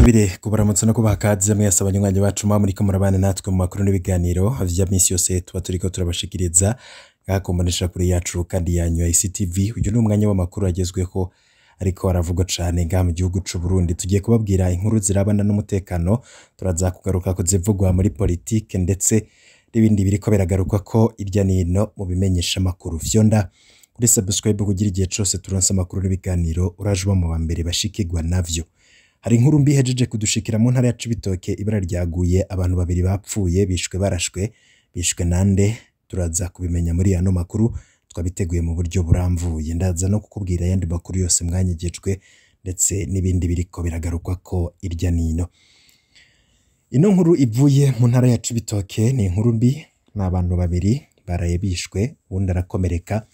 Nsubire kubaramutsa no kubaha ikaze mwese abanywanyi bacu muba muriko murabana natwe mu makuru n'ibiganiro vya misi yose tuba turiko turabashikiriza ngaha ku mboneshakure yacu kandi yanyu ya ICTV. Uyu ni umwanya w'amakuru agezweho ariko aravugwa cane ngaha mu gihugu c'u Burundi. Tugiye kubabwira inkuru zirabana n'umutekano, turaza kugaruka kuzivugwa muri politike ndetse n'ibindi biriko biragarukwako irya nino mu bimenyeshamakuru. Fyonda kuri subscribe kugira igihe cose turonse amakuru n'ibiganiro uraje uba mu ba mbere bashikirwa navyo. Hari inkuru mbi ihejeje kudushikira mu ntara ya Cibitoke, ibara ryaguye, abantu babiri bapfuye bishwe barashwe, bishwe nande? Turaza kubimenya muri ano makuru twabiteguye mu buryo buramvuye. Ndaza no kukubwira ayandi makuru yose mwanyegejwe ndetse n'ibindi biriko biragarukwako irya nino. Ino nkuru ivuye mu ntara ya Cibitoke ni inkuru mbi, ni abantu babiri baraye bishwe, uwundi arakomereka.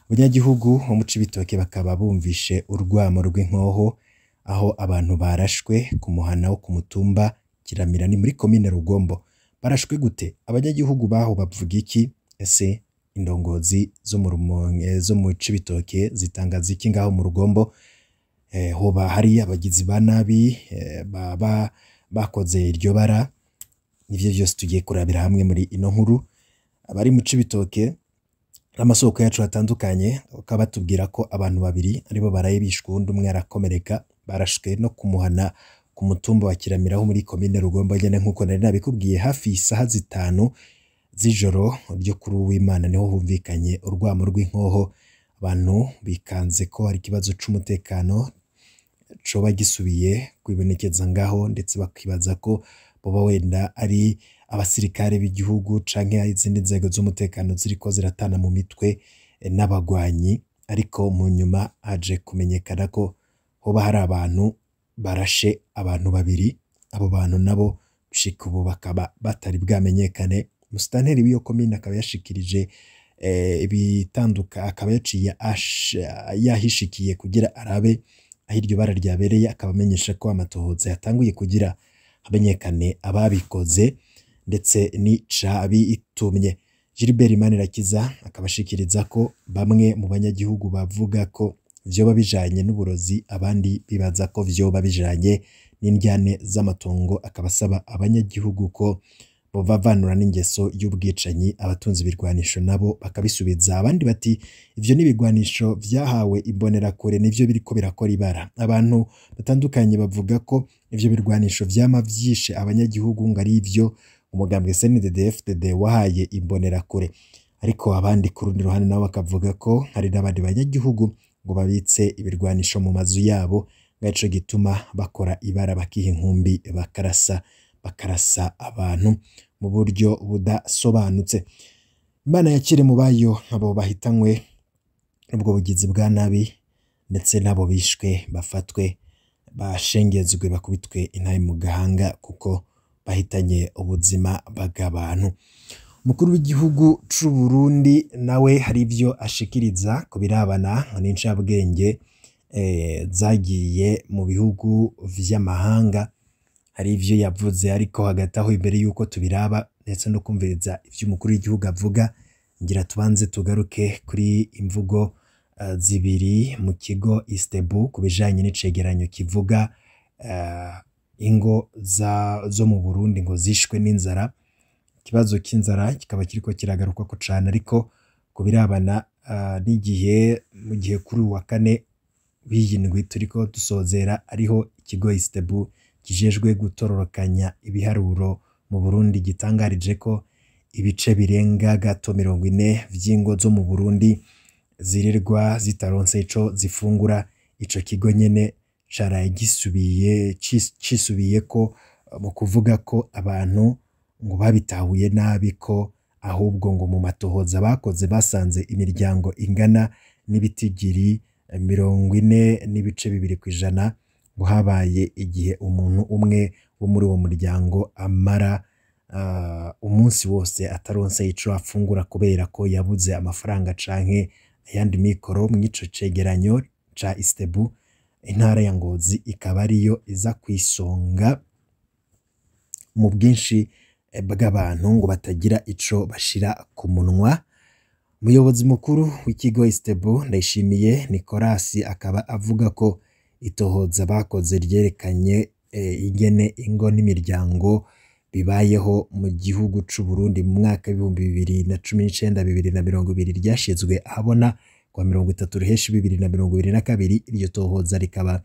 Abanyagihugu bo mu Cibitoke bakaba bumvishe urwamo rw'inkoho aho abantu barashwe ku muhana wo ku mutumba Kiramira ni muri komine Rugombo. Barashwe gute? Abanyagihugu baho bavuga iki? Ese indongozi zo mu Rumonge, zo mu Cibitoke zitangaza iki ngaho mu Rugombo? Hoba hari abagizi ba nabi baba bakoze iryo bara? Nivyo vyose tugiye kurabira hamwe muri ino nkuru. Abari mu Cibitoke n'amasoko yacu atandukanye bakaba batubwira ko abantu babiri aribo baraye bishwe, uwundi umwe arakomereka, barashwe no kumuhana ku mutumba wa Kiramira ho muri komine Rugombo nyene nk'uko nari nabikubwiye. Hafi isaha 5 z'ijoro ryo kuri Uwimana niho humvikanye urwamo rw'inkoho, abantu bikanze ko hari ikibazo c'umutekano coba gisubiye kwibonekeza ngaho, ndetse bakibaza ko boba wenda ari abasirikare b'igihugu canke izindi nzego z'umutekano ziriko ziratana mu mitwe n'abagwanyi, ariko mu nyuma haje kumenyekana ko hoba hari abantu barashe abantu babiri, abo bantu nabo gushika ubu bakaba batari bwamenyekane. Musitanteri w'iyo komine akaba yashikirije ibitanduka, akaba yaciye yahishikiye kugira arabe aho iryo bara ryabereye, akaba amenyesha ko amatohoza yatanguye kugira hamenyekane ababikoze ndetse n'icabitumye. Gilbert Manirakiza akaba ashikiriza ko bamwe mu banyagihugu bavuga ko vyoba bijanye n'uburozi, abandi bibaza ko vyoba bijanye n'indyane z'amatongo, akaba asaba abanyagihugu ko bovavanura n'ingeso y'ubwicanyi, abatunze ibirwanisho nabo bakabisubiza. Abandi bati ivyo n'ibigwanisho vyahawe imbonerakure nivyo biriko birakora ibara. Abantu batandukanye bavuga ko ivyo birwanisho vyama vyishe abanyagihugu ngo ari ivyo umugambwe CNDD-FDD wahaye imbonerakure, ariko abandi ku rundi ruhande nabo bakavuga ko hari n'abandi banyagihugu ngo babitse ibirwanisho mu mazu yabo, ngaco gituma bakora ibara bakiha inkumbi bakarasa abantu mu buryo budasobanutse. Imana yakire mu bayo abo bahitanywe n'ubwo bugizi bwa nabi, ndetse n'abo bishwe bafatwe bashengezwe bakubitwe intahe mu gahanga kuko bahitanye ubuzima bw'abantu. Umukuru w'igihugu c'u Burundi nawe hari ivyo ashikiriza ku birabana n'incabwenge zagiye mu bihugu vy'amahanga. Hari ivyo yavuze, ariko hagati aho imbere yuko tubiraba ndetse no kumviriza ivyo umukuru w'igihugu avuga, ngira tubanze tugaruke kuri imvugo zibiri mu kigo Istebu ku bijanye n'icegeranyo kivuga ingo zo mu Burundi ngo zishwe n'inzara. Ikibazo c'inzara kikaba kiriko kiragarukwako cane, ariko ku birabana n'igihe mu gihe kuri uwa kane w'iyi turiko dusozera ariho ikigo Istebu kijejwe gutororokanya ibiharuro mu Burundi gitangarije ko ibice birenga gato 40 vy'ingo zo mu Burundi zirirwa zitaronse ico zifungura. Ico kigo nyene caraye gisubiye cisubiyeko mu kuvuga ko abantu ngo babitahuye nabi, ko ahubwo ngo mu matohoza bakoze basanze imiryango ingana n'ibitigiri 40.2% ngo habaye igihe umuntu umwe wo muri uwo muryango amara umunsi wose ataronse ico afungura kubera ko yabuze amafaranga canke ayandi mikoro. Mw'ico cegeranyo ca Istebu, intara ya Ngozi ikaba ariyo iza kwisonga mu bwinshi bw'abantu ngo batagira ico bashira ku munwa. Umuyobozi mukuru w'ikigo Istebu Ndayishimiye Nicolas akaba avuga ko itohoza bakoze ryerekanye ingene ingo n'imiryango bibayeho mu gihugu c'u Burundi mu mwaka w'2019 2020 ryashizwe ahabona kwa 30 Ruheshi 2022. Iryo tohoza rikaba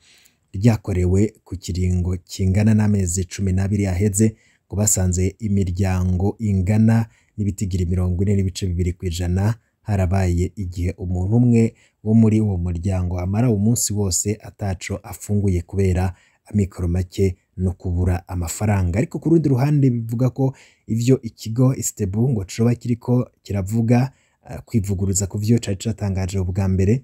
ryakorewe ku kiringo kingana n'amezi 12 aheze, ngo basanze imiryango ingana n'ibitigiri 40.2% harabaye igihe umuntu umwe wo muri uwo muryango amara umunsi wose ataco afunguye kubera amikoro make no kubura amafaranga. Ariko ku rundi ruhande bivuga ko ivyo ikigo Istebu ngo coba kiriko kiravuga kwivuguruza ku vyo cari catangaje ubwa mbere,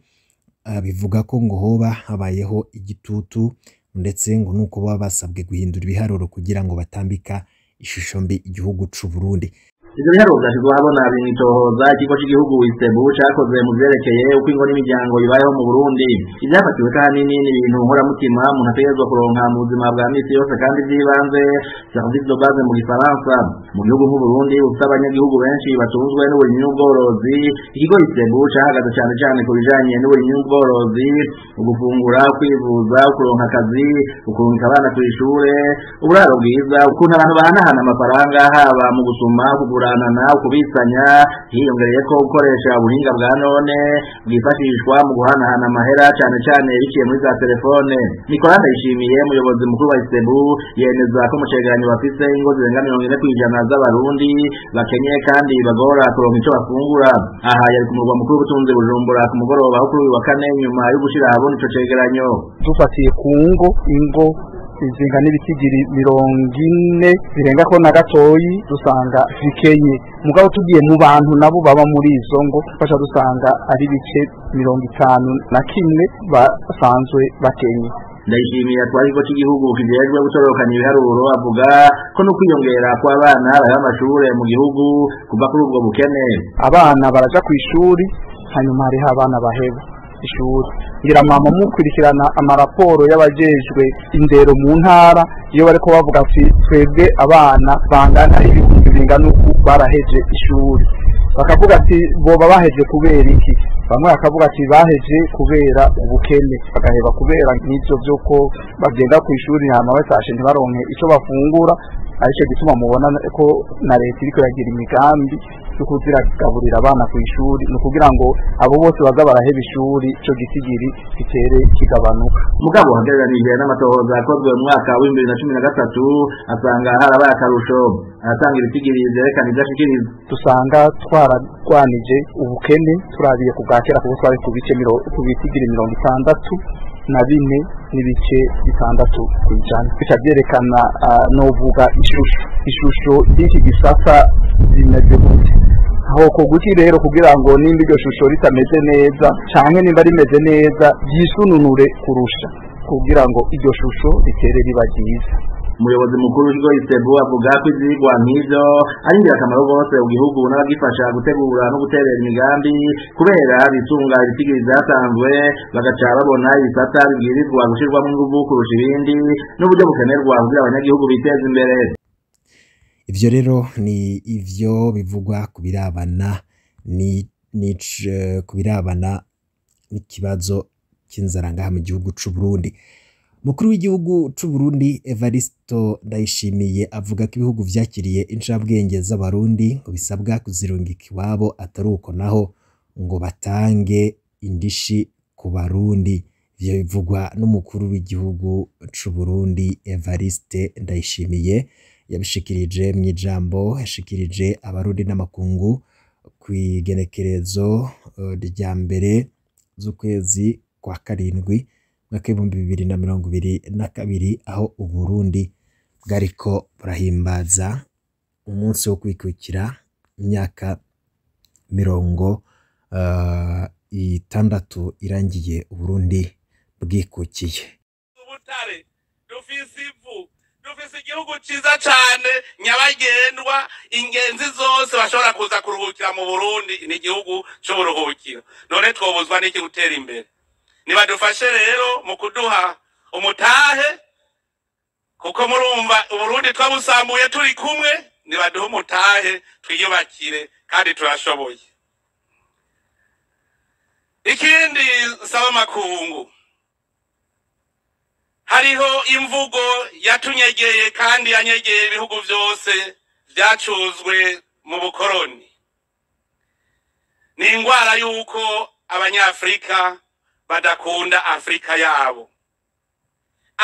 bivuga ko ngo hoba habayeho igitutu, ndetse ngo nuko baba basabwe guhindura ibiharuro kugira ngo batambika ishusho mbi igihugu c'u Burundi. Ivyo biharuro vyashizwe ahabona mw'itohoza ikigo c'igihugu Istebu cakoze mu vyerekeye uko ingo n'imiryango bibayeho mu Burundi. Ivyafatiwe ahanini ni ibintu nkoramutima umuntu ategerezwa kuronka mu buzima bwa misi yose kandi vy'ibanze, service de base mu gifaransa. Mu gihugu nk'Uburundi bufise abanyagihugu benshi batunzwe n'uburimyi n'ubworozi, ikigo Istebu cahagaze cane cane ku bijanye n'uburimyi n'ubworozi, ugufungura, ukwivuza, ukuronka akazi, ukurungika abana kw'ishure, uburaro bwiza, ukuntu abantu bahanahana amafaranga haba mu gusuma, kuguranana, ukubitsanya, hiyongereyeko gukoresha ubuhinga bwa none bwifashishwa mu guhanahana amahera cane cane biciye muri za telefone. Nicolas Ndayishimiye, umuyobozi mukuru wa Istebu, yemeza ko mu cegeranyo bafise ingo zirenga 40% z'abarundi bakenye kandi bagora kuronka ico bafungura. Aha yari ku murwa mukuru w'ubutunzi Bujumbura ku mugoroba wo kuri uyu wa kane nyuma yo gushira ahabona ico cegeranyo. Dufatiye ku ngo, ingo zingana n'ibitigiri 40 birenga ko na gatoyi dusanga zikenye, mugabo tugiye mu bantu nabo baba muri izo ngo fasha dusanga ari bice 51 basanzwe bakenye. Ndayishimiye atwara ikigo c'igihugu kijejwe gutororokanya ibiharuro avuga ko no kwiyongera kw'abana baheba amashure mu gihugu kuva kuri ubwo bukene. Abana baraja kw'ishuri, hanyuma hariho abana baheba ishuri. Ngira mama mukurikirana amaraporo y'abajejwe indero mu ntara, iyo bariko bavuga ati twebwe abana bangana ibihumbi bingana uku baraheje ishuri, bakavuga ati boba baheje kubera iki? Bamwe bakavuga ati baheje kubera ubukene, bagaheba kubera nk'ivyo vy'uko bagenda kw'ishuri hama batashe ntibaronke ico bafungura. Arico gituma mubona ko na leta iriko iragira imigambi yo kuziragaburira abana kw'ishuri, ni ukugira ngo abo bose baza baraheba ishuri ico gitigiri gitere kigabanuka. Mugabo hagereranije n'amatohoza yakozwe mu mwaka wa 2013 asanga harabaye akarusho, aratanga ibitigiri vyerekana ivyo ashikiriza. Dusanga twaragwanije ubukene turabiye ku bwa kera, kuko twari ku bice ku bitigiri 64.6%. Bica vyerekana novuga ishusho y'iki gisata rimeze gute. Aho kuguki rero kugira ngo nimba iryo shusho ritameze neza canke nimba rimeze neza ryisununure kurusha, kugira ngo iryo shusho ritere riba ryiza. Umuyobozi mukuru w'ikigo Istebu avuga ko ivyigwa nk'ivyo ari ingirakamaro rwose mu gihugu n'abagifasha gutegura no guterera imigambi, kubera bisunga ibitigiri vyatanzwe bagaca babona ibisata bibwirizwa gushirwamwo inguvu kurusha ibindi n'uburyo bukenerwa kugira abanyagihugu biteze imbere. Ivyo rero ni ivyo bivugwa ku birabana n'ikibazo c'inzara ngaha mu gihugu c'u Burundi. Mukuru w'igihugu c'u Burundi Evaristo Ndayishimiye avuga ko ibihugu vyakiriye incabwenge z'abarundi ngo bisabwa kuzirungika iwabo, atari uko naho ngo batange indishi ku barundi. Ivyo bivugwa n'umukuru w'igihugu c'u Burundi Evariste Ndayishimiye, yabishikirije mw'ijambo yashikirije abarundi n'amakungu kw'igenekerezo rya mbere z'ukwezi kwa karindwi mwaka 2022, aho Uburundi bwariko burahimbaza umunsi wo kwikukira imyaka 60 irangiye Uburundi bwikukiye. Ubutare dufise ivu, dufise igihugu ciza cane nyabagendwa, ingenzi zose bashobora kuza kuruhukira mu Burundi, ni igihugu c'uburuhukiro. None twobuzwa n'iki gutera imbere? Nibadufashe rero mu kuduha umutahe, kuko murumva Uburundi twabusambuye turi kumwe. Nibaduhe umutahe twiyubakire, kandi turashoboye. Ikindi nsaba makungu, Hariho imvugo yatunyegeye kandi yanyegeye ibihugu vyose vyacuzwe mu bukoroni. Ni ingwara yuko abanyafrika badakunda Afrika yabo.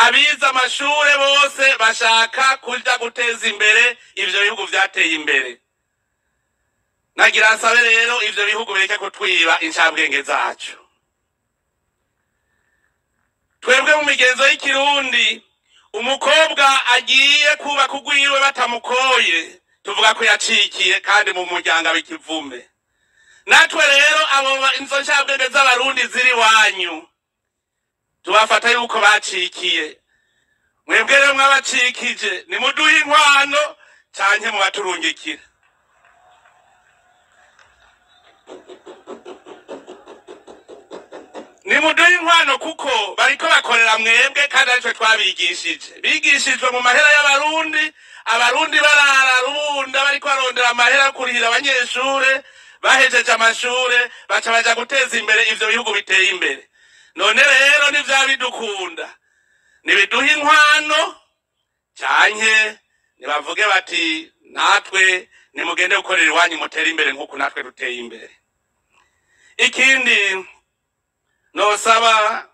Abize amashure bose bashaka kuja guteza imbere ivyo bihugu vyateye imbere. Nagira nsabe rero ivyo bihugu bireke kutwiba incabwenge zacu. Twebwe mu migenzo y'ikirundi, umukobwa agiye kubaka ugwiwe batamukoye, tuvuga ko yacikiye kandi mu muryango abikivume. Natwe rero abo inzo ncabwenge z'abarundi ziri wanyu, tubafata yuko bacikiye. Mwebwe rero mwabacikije, nimuduhe inkwano canke mubaturungikire. Nimuduhe inkwano kuko bariko bakorera mwebwe kandi arico twabigishije. Bigishijwe mu mahera y'abarundi, abarundi barara rubunda bariko barondera amahera kurihira abanyeshure, bahejeje amashure baca baja guteza imbere ivyo bihugu biteye imbere. None rero ntivyabidukunda, nibiduhe inkwano canke nibavuge bati natwe nimugende gukorera iwanyu mutere imbere nk'uku natwe duteye imbere. Ikindi nosaba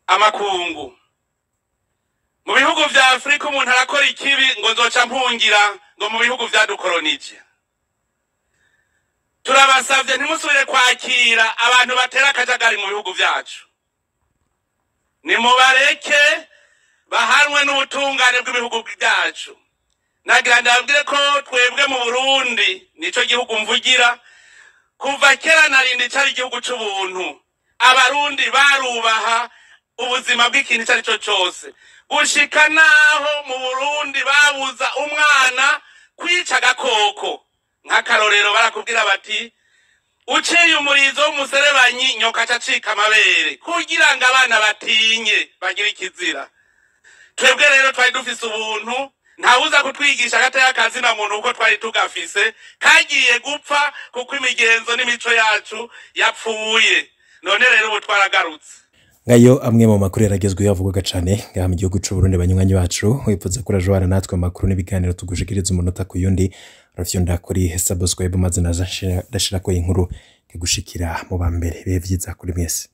amakungu, mu bihugu vya Afrika umuntu arakora ikibi ngo nzoca mpungira ngo mu bihugu vyadukoronije. Turabasavye ntimusubire kwakira abantu batera akajagari mu bihugu vyacu. Nimubareke bahanwe n'ubutungane bw'ibihugu byacu. Nagira ndabwire ko twebwe mu Burundi nico gihugu mvugira, kuva kera narindi cari igihugu c'ubuntu. Abarundi barubaha ubuzima bw'ikintu ico arico cose, gushika naho mu Burundi babuza umwana kwica agakoko. Nk'akarorero barakubwira bati uciye umurizo w'umuserebanyi nyoka aca acika amabere, kugira ngo abana batinye bagire ikizira. Twebwe rero twari dufise ubuntu, ntawuza kutwigisha agateka kazina muntu uko twari tugafise, kagiye gupfa kuko imigenzo n'imico yacu yapfuye. None rero ubu twaragarutse. Ngayo amwe mu makuru yaragezweho avugwaga cane ngaha mu gihugu c'u Burundi. Banywanyi bacu, wipfuza kurajwana natwe mu makuru n'ibiganiro tugushikiriza umunota ku yundi, urafyonda kuri subscribe maze naza ndashirako inkuru igushikira mu ba mbere. Ibihe vyiza kuri mwese.